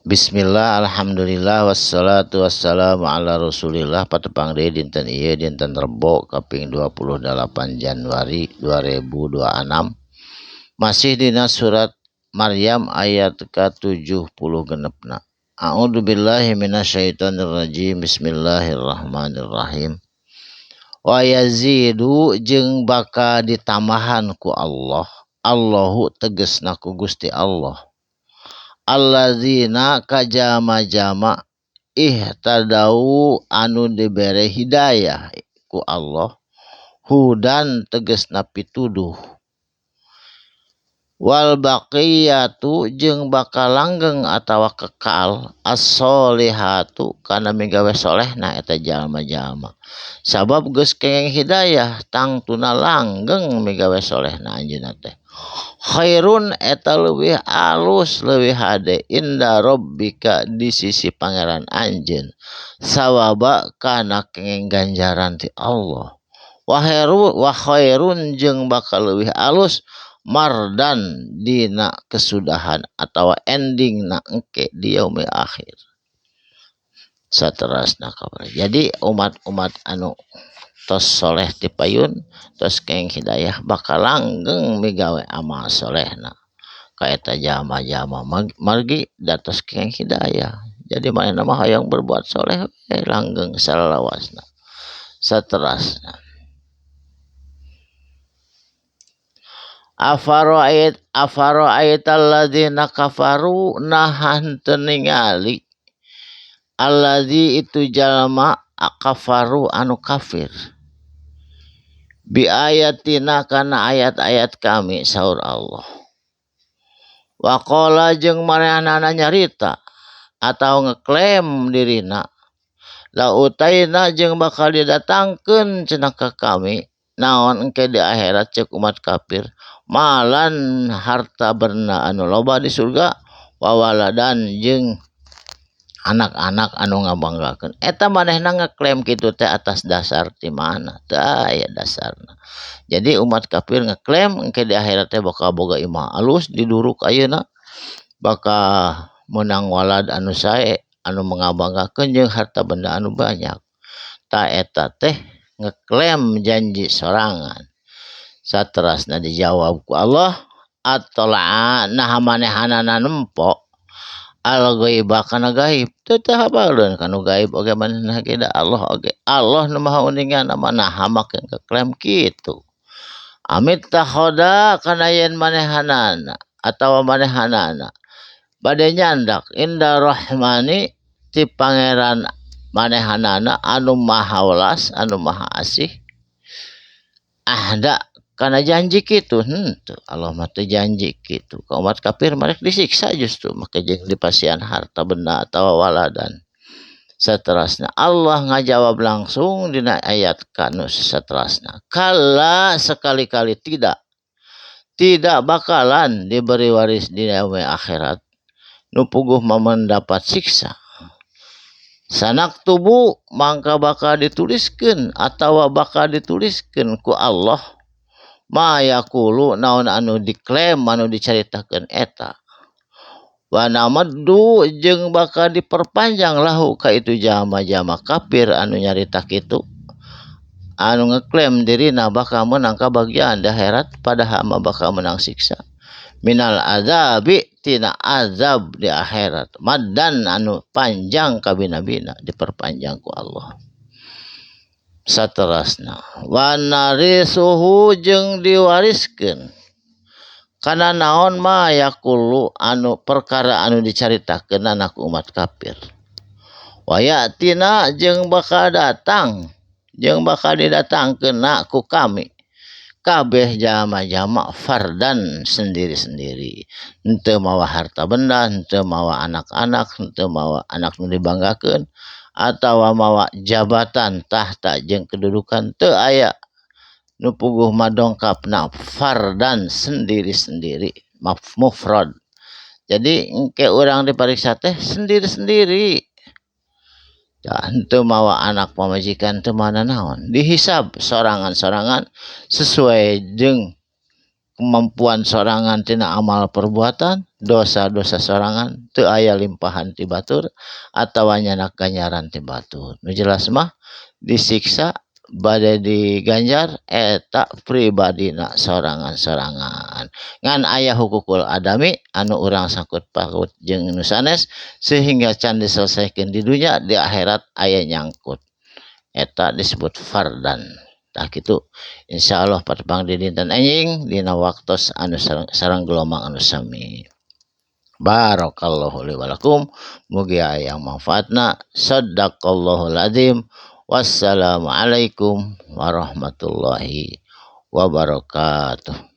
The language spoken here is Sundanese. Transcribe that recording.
Bismillah, alhamdulillah, wassalatu wassalamu ala rasulillah. Patepang deui dinten ieu, dinten Rebo kaping 28 Januari 2026. Masih dina surat Maryam ayat ka-76. A'udzu billahi minasyaitonir rajim. Bismillahirrahmanirrahim. Wa yazidu jeung bakal ditambahan ku Allah. Allahu tegesna ku Gusti Allah. Alladzina kajama-jama ihtadau anu dibere hidayah ku Allah hudan tegesna pituduh wal baqiyatu jeung bakal langgeng atawa kekal as-solihatu kana migawe solehna eta jalma-jalma sabab geus kengeng hidayah tangtuna langgeng migawe solehna anjeunna teh khairun eta leuwih alus leuwih hade inda rabbika di sisi pangeran anjeun sawaba kana kengeng ganjaran ti Allah wa khairun jeung bakal leuwih alus mardan dina kesudahan atawa endingna engke di yaumil akhir saterasna kabar. Jadi umat-umat anu tos soleh ti payun tos kenging hidayah bakal langgeng migawe amal solehna ka eta jalma-jalma margi da tos kenging hidayah. Jadi manehna mah hayang berbuat soleh langgeng salalawasna saterasna. Afaro'ait alladzina kafaru nahan teu ningali alladzi itu jalma kafaru anu kafir bi ayatina kana ayat-ayat kami saur Allah. Waqala jeung manehanana nyarita atau ngeklaim dirina la utaina jeung bakal didatangkeun cenah ka kami naon engke di akhirat ceuk umat kafir malan harta benda anu loba di surga wawaladan jeung anak-anak anu ngabanggakeun eta manehna ngeklaim kitu teh atas dasar ti mana teu aya dasarna. Jadi umat kafir ngeklaim engke di akhirat teh bakal boga imah alus diduruk ayeuna bakal meunang walad anu sae anu mangabanggakeun jeung harta benda anu banyak. Ta eta teh ngeklaim janji sorangan. Saterasna dijawab ku Allah atola'a naha manehanana nempo al ghaiba kana gaib teu teu hafaleun kanu gaib oge manehna ge da Allah oge Allah nu maha uninga naha make ngeklaim kitu. Amit takhoda kana yen manehanana atawa manehanana bade nyandak inda rahmani ti pangeran manehanana anu maha welas anu maha asih ahda kana janji kitu henteu Allah mah teu janji kitu ka umat kafir marek disiksa justru make jeung dipasihan harta benda atawa waladan. Saterasna Allah ngajawab langsung dina ayat kanu saterasna kala sekali-kali tidak bakalan diberi waris di yaumil akhirat nu puguh mah mendapat siksa. Sanak tubuh mangka bakal dituliskeun atawa bakal dituliskeun ku Allah ma yaqulu naon anu diklaim anu dicaritakeun eta wa namaddu jeung bakal diperpanjang lahu ka itu jalma-jalma kafir anu nyarita kitu anu ngeklaim dirina bakal meunang kabagjaan di akhirat padahal mah bakal meunang siksa minal azabi tina azab di akhirat madan anu panjang kabina-bina diperpanjang ku Allah. Saterasna wa narisuhu jeung diwariskeun kana naon ma yaqulu anu perkara anu dicaritakeun ku umat kafir wa yatina jeung bakal datang jeung bakal didatangkeun ku kami kabeh jalma-jalma fardan sendiri-sendiri henteu mawa harta benda henteu mawa anak-anak henteu mawa anak nu dibanggakeun atawa mawa jabatan tahta jeung kedudukan teu aya nu puguh madongkapna fardan sendiri-sendiri mufrad. Jadi engke urang dipariksa teh sendiri-sendiri tah henteu mawa anak pamajikan teu mana naon dihisab sorangan-sorangan sesuai jeung Kemampuan sorangan tina amal perbuatan, dosa-dosa sorangan, teu aya limpahan ti batur atawa nyanak ganjaran ti batur. Nu jelas mah disiksa bade diganjar eta pribadina sorangan-sorangan. Ngan aya hukukul adami anu urang sangkut paut jeung nu sanes sehingga can diselesaikeun di dunya, di akhirat aya nyangkut. Eta disebut fardan. Tah kitu, insyaallah patepang di dinten enjing dina waktos anu sareng gelombang anu sami. Barakallahu li walakum, mugi aya manfaatna. Sadaqallahul azim. Wassalamualaikum warahmatullahi wabarakatuh.